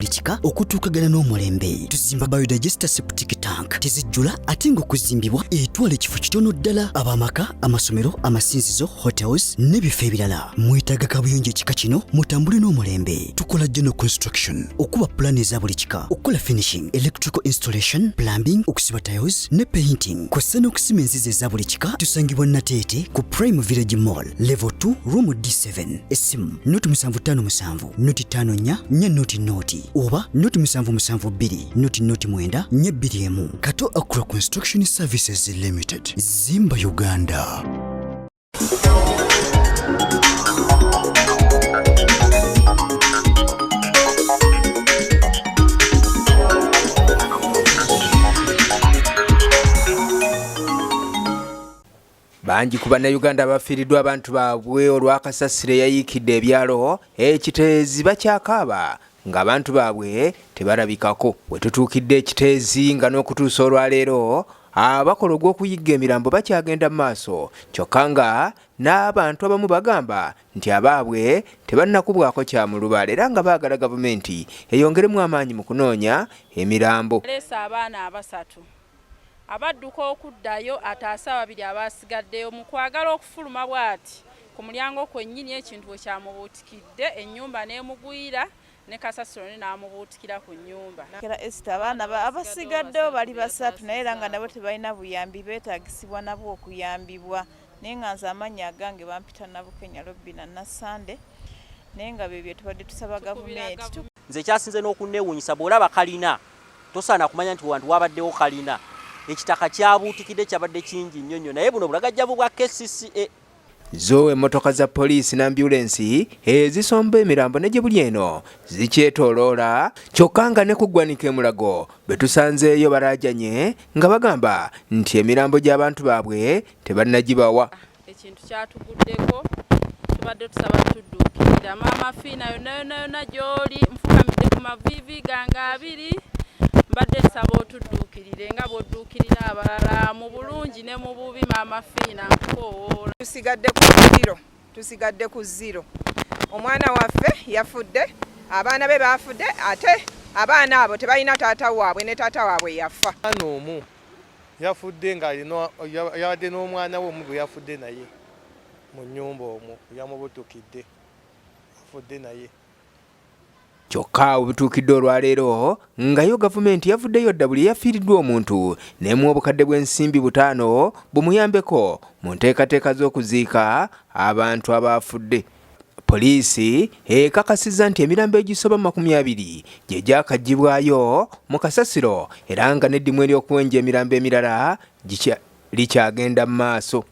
buli kika okutuukagana n'omulembe. Tuzimba biodigester septic tank, tezijjula ate ng'okuzimbibwa etwala ekifo kitono ddala. Ab'amaka, amasomero, amasinzizo, hotels n'ebifo ebirala. Mwetaaga kabuyonjo ekika kino, mutambule n'omulembe. Tukola general construction, okuba pulaani eza buli kika, okukola finishing, electrical installation, plumbing, okusiba tiles ne painting, kw'ossa n'okusima enzizi eza buli kika. Tusangibwa Nateete ku Prime Village Mall, level 2, room D7. Essimu 0757 054 400 oba 0772 009 421. Kato Accra Construction Services Limited, Zimba Uganda. Bangi ku Bannayuganda abafiiriddwa abantu baabwe olwa kasasiro eyayiikidde ebyalo e Kiteezi bakyakaaba ng'abantu baabwe tebalabikako. We tutuukidde e Kiteezi nga n'okutuusa olwaleero abakola ogw'okuyigga emirambo bakyagenda mu maaso kyokka nga n'abantu abamu bagamba nti abaabwe tebannakubwako kya mulubaale era nga baagala gavumenti eyongeremu amaanyi mu kunoonya emirambo. Aleese abaana abasatu Abadduka okuddayo ataase ababiri abaasigaddeyo. Mu kwagala okufuluma bw'ati ku mulyango kwennyini ekintu we kyamubuutikidde ennyumba n'emugwira ne kasasiro ne n'amubuutikira ku nnyumba. Era Esther abaana abasigaddewo bali basatu naye era nga nabo tebalina buyambi beetaagisibwa nabo okuyambibwa naye nga nze amannya agange bampita Nabukenya Robina Nassande naye nga bye bye tubadde tusaba gavumenti. Nze ekyasinze n'okunneewuunyisa bw'olaba kalina tosaana kumanya nti wantu wabaddewo kalina ekitaka kyabuutikidde kyabadde kingi nnyo nnyo naye buno bulagajjavu bwa KCCA. Zo emmotoka za poliisi n'ambyulensi ezisomba emirambo ne gye buli eno zikyetooloola kyokka nga ne ku ggwanika e Mulago be tusanzeeyo balaajanye nga bagamba nti emirambo gy'abantu baabwe tebannagibawa. Ekintu kyatuguddeko, tubadde tusaba tudduukirira. Maama Fiina yonna yonna yonna gy'oli, nfukamidde ku maviivi gange abiri, mbadde nsaba otudduukirire nga bw'odduukirira abalala mu bulungi ne mu bubi. Maama Fiina nkukoowoola. Tusigadde ku zero, tusigadde ku zero. Omwana waffe yafudde, abaana be baafudde, ate abaana abo tebalina taata waabwe ne taata waabwe yafa. Omwana omu Yafudde ng'alina yabadde n'omwana we omu gwe yafudde naye mu nnyumba omwo yamubutukidde afudde naye. Kyokka webituukidde olwaleero nga yo gavumenti yavuddeyo dda buli eyafiiriddwa omuntu n'emuwa obukadde bw'ensimbi butaano bumuyambeko mu nteekateeka z'okuziika abantu abaafudde. Poliisi ekakasizza nti emirambo egisoba mu 20 gye gyakaggyibwayo mu kasasiro era nga n'eddimu ery'okuwenja emirambo emirala likyagenda mu maaso.